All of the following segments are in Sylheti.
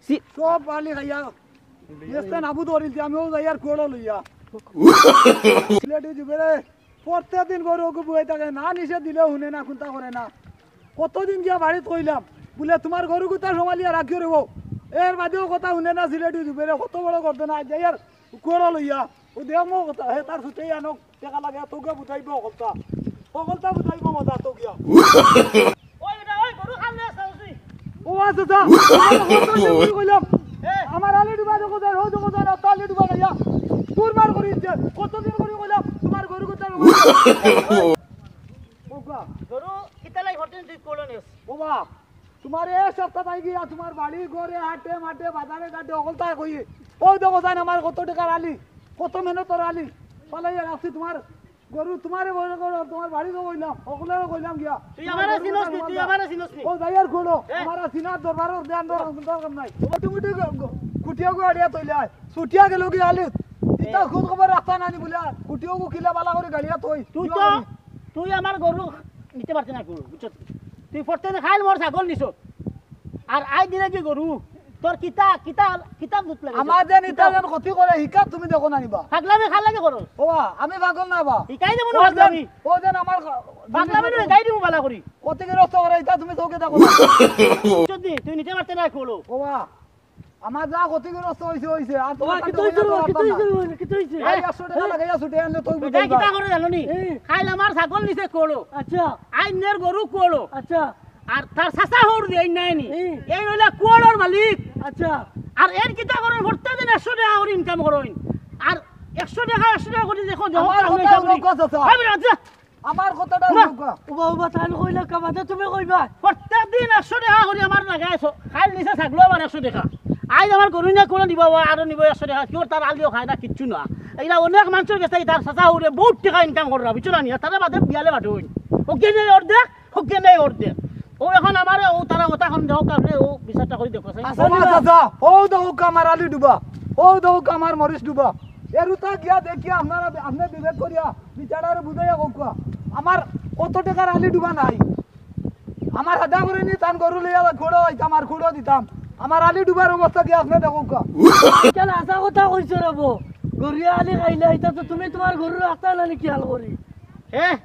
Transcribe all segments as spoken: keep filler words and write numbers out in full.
সি- সব আলি খাইয়া, মেস্তে নাবুদ করিলছে, আমিও যাইয়ার কুয়াড়ো লইয়া। সিলেটি জুবেরে, প্রত্যেক দিন গরু ওগু বুয়াই থাকে, না নিষেধ দিলেও হুনে না, কুন্তা করে না। কতদিন গিয়া বাড়িত কইলাম, বুলে, "তুমার গরু গুতা সমালিয়া রাখিও রে বউ।" এর বাদেও কথা হুনে না সিলেটি জুবেরে, কত বড় করতো না, যাইয়ার কুয়াড়ো লইয়া। ও দেও মো কথা, হে তার ছুটে আনো, টেকা লাগে, তো গিয়া বুঝাইবো হকলতা। হকলতা বুঝাইবো মজা তো গিয়া। ওই বেটা, ওই গরু খান না, সাহসি। ও আচ্ছা, আচ্ছা। আমার কতদিন করি কইলাম, এ। আমার আলি ডুবা দেখো যার, হো দেখো যার, আর তো আলি ডুবা গেয়া। দুর্বার করি দিছে। কতদিন করি কইলাম, তুমার গরু কোথায়? ও গা। গরু কিতা লাগি হরতেন তুই কোলো নেস? ও বা, তুমার এই সপ্তাহ তাই গিয়া, তুমার বাড়ি, ঘরে, হাটে, মাঠে, বাজারে, ঘাটে, হকলতা কই। ওই দেখো যান আমার কত টেকার আলি, কত মেহনতর আলি। পালাইয়া রাখছি তুমার গরু, তুমারে বলে করো, তুমার বাড়ি তো কইলাম, হকলরে কইলাম গিয়া। তুই তুমার আমারে গরু চিনস নি, তুই আমারে চিনস নি। ও যাইয়ার কুয়াড়ো, এ? আমার আর চিনার দরবার, দেন দরবার, দরকার নাই। ও তুমি তো গ-, গ-, কুটিয়া গো আড়িয়া তইলে আয়। ছুটিয়া গেল কি আলি? ইতা এ? খোঁজ খবর রাখতা না নি বুলে, কুটিয়া গো কিলা বালা করি গাড়িয়া তই। তুই কিলা তো, করি? তুই আমার গরু নিতে পারতে না গরু, বুঝছস? তুই ফটতে খাইল মোর ছাগল নিছ। আর আই দিলে কি গরু? তোর কিতা, কিতা, কিতা দুখ লাগে? আমার যে নিতা যেন ক্ষতি করে, হিকা তুমি দেখো না নিবা। পাগলামি খার লাগে করো। ও বা, আমি পাগল না বা। হিকাই দেবো না ও যেন, পাগলামি। ও যেন আমার পাগলামি নয়, হিকাই দেবো বালা করি। ক্ষতিগ্রস্ত করে, ইতা তুমি চোখে দেখো না। সত্যি, তুই নিতে পারতে না খোলো। ও বা, আমার যা ক্ষতিগ্রস্ত হইছে, হইছে। আর ও বা, তোমার কিতা হইছে রে, কিতা হইছে রে, কিতা হইছে? এই একশো টেকা লাগাইয়া ছুটে আনলে তুই বুঝাই কিতা করে জানো নি? এই। খাইল আমার ছাগল নিছে খোলো। আচ্ছা। আইনের গরু খোলো। আচ্ছা। আর তার চাচা হউর যে এই নাই নি, হুম। এই অইলা কুয়াড়োর মালিক। আচ্ছা। আর এর কিতা করেন, প্রত্যেক দিন একশো টেকা করি ইনকাম করেন। আর একশো টেকা, একশো টেকা করি দেখো, দেখো, আমার কথা হলো কথা। কত আছে? আমি রাজি। আমার কথাটা না। হলো গা। উবা, উবা, তাই কইলে কামাতে তুমি কইবা। প্রত্যেক দিন একশো টেকা করি আমার লাগাইছো। খাইল নিছে ছাগলো আমার একশো টেকা। আইজ আমার গরু না কোনো নিবা, আরো নিবা একশো টেকা। কেউ তার আলিও খায় না, কিচ্ছু না। এইটা অনেক মানুষের গেছে, তার চাচা হউরে বহুত টেকা ইনকাম কররা, বুঝছো না নি? তারা বাদে বিয়ালে বাটে হইন। ওকে নেই অর্ধেক, ওকে নেই অর্ধেক। ও এখন আমারে, ও তারা কথা এখন দেখো, আপনি ও বিচারটা করে দেখো, স্যার। আচ্ছা, ও মা চাচা, ও দেখো আমার আলি ডুবা, ও দেখো আমার মরিচ ডুবা। এরুতা গিয়া দেখিয়া আপনারা, আপনি বিবেক করিয়া বিচারারে বুঝাইয়া কউক্কা। আমার কত টেকার আলি ডুবা নাই। আমার হাদা করে নি তান গরু লইয়া খুঁড়ো আইতাম আর খুঁড়ো দিতাম। আমার আলি ডুবার অবস্থা কি আপনি দেখউক্কা। কেন আশা কথা কইছো রে বো? গরুয়ে আলি খাইলে, এটা তো তুমি তোমার গরু রাখতা না নি খেয়াল করি। হ্যাঁ?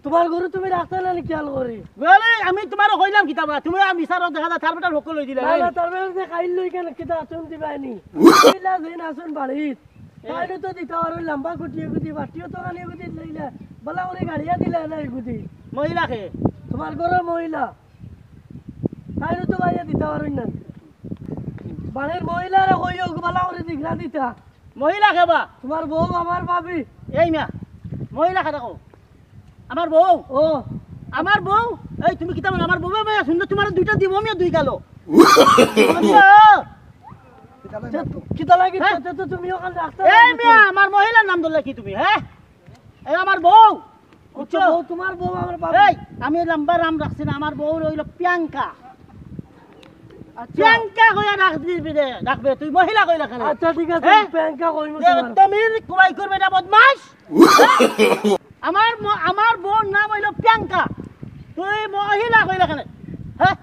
তোমার গরু তুমি রাখতা না নি খেয়াল করি। বলে, আমি তোমারে কইলাম কিতা বা, তুমি আমি বিচারো দেখা যায়, তার বেটার হকল লই দিলে, না, এই। না, তার বেটার যে খাইল লই কেন, কিতা আচরণ দিবায় নি? কইলা যে না আচরণ বাড়িত। এ। তাইলে তো দিতা পারো, লম্বা কুটি এগুদি, বাটিও তো খানি এগুদি লইলা, বালা করে গাড়িয়া দিলা না এগুদি। মহিলা কে? তোমার ঘরর মহিলা। তাইলে তো বাইয়া দিতা পারো না। বাড়ির মহিলারে কইও, বালা করে দিগরা দিতা। মহিলা কে বা? তোমার বউ, আমার ভাবি। এই মিয়া, মহিলা কে দেখো। আমার বউ? ও। আমার বউ? এই তুমি কিতা বলো? আমার বউ, ভাই, শুনলে তোমার দুইটা দিব, আমি দুই গেল। কিতা লাগি? হ্যাঁ? তো, তো, তো তুমিও কাল রাস্তা এই মিয়া, আমার মহিলার নাম ধরলে কি তুমি, হ্যাঁ? এই আমার বউ। ও তো বুঝছো? বউ, তোমার বউ আমার বাবা। এই, আমি লম্বা নাম রাখছি না, আমার বউ রইল প্রিয়াঙ্কা। আচ্ছা। প্রিয়াঙ্কা কইয়া ডাক দিবি রে, ডাকবে, তুই মহিলা কইলা কেন? আচ্ছা, ঠিক আছে, হ্যাঁ? আমি প্রিয়াঙ্কা কইমু এ, তোমার। তুমি কুবাই করবে না, বদমাশ। আমার ম-, আমার বউর নাম হইল প্রিয়াঙ্কা, তুই মহিলা কইলা কেন? হ্যাঁ?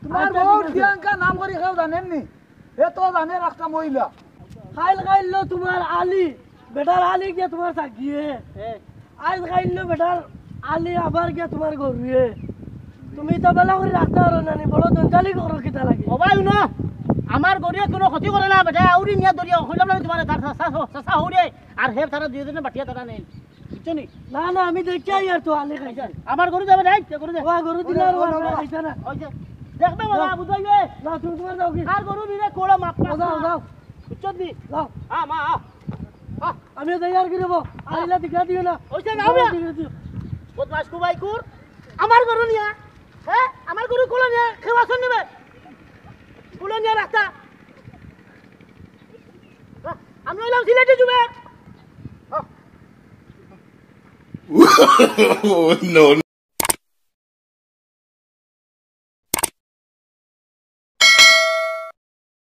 তোমার আচ্ছা, বউর ঠিক আছে। প্রিয়াঙ্কা নাম করি কেউ জানেন নি? এ তো জানে রাস্তা মহিলা। খাইল খাইল লো তোমার আলি, বেটার আলি গিয়া তোমার সাকিয়ে। হ্যাঁ। আইজ খাইল লো বেটার আলি আবার গিয়া তোমার গরুয়ে। তুমি তো বেলা করে রাখতে পারো না নি, বড় দন্তালি করো কিতা লাগে? ও ভাই, হুনো, আমার গরুয়ে কোনো ক্ষতি করে না, বেটা, আউরি নিয়া দরিয়া, কইলাম না তোমার, তার চাচা, চাচা হউরে, আর হে তারা দুইজনে বাটিয়া তারা নেই, বুঝছো নি? না, না, আমি দেখি আই আর তো আলি খাইছে। আমার গরু যাবে নাই, কে গরু দে। ও, গরু দিলে আর ও, ও, ও, ও। খাইছে না। ওই যে, দেখবে বাবা, যাও। বুঝাইবে। না, তুমি তোমার যাও কি? আর গরু দিলে কোড়া মাপ ও, যাও, না। যাও। বুঝছো নি? যাও। আ, মা, আ। আ। আমিও যাই আর কি নেবো। আর ইলা দিঘা দিও না। ওই যে যাও না। দিঘা দিও। বদমাশ কুবাই কুর। আমার গরু নিয়া। হ্যাঁ? আমার গরু কোলে নিয়া। কেউ আসন নিবে। কোলে নিয়া রাস্তা। আমি হইলাম সিলেটি জুবের। Oh, no,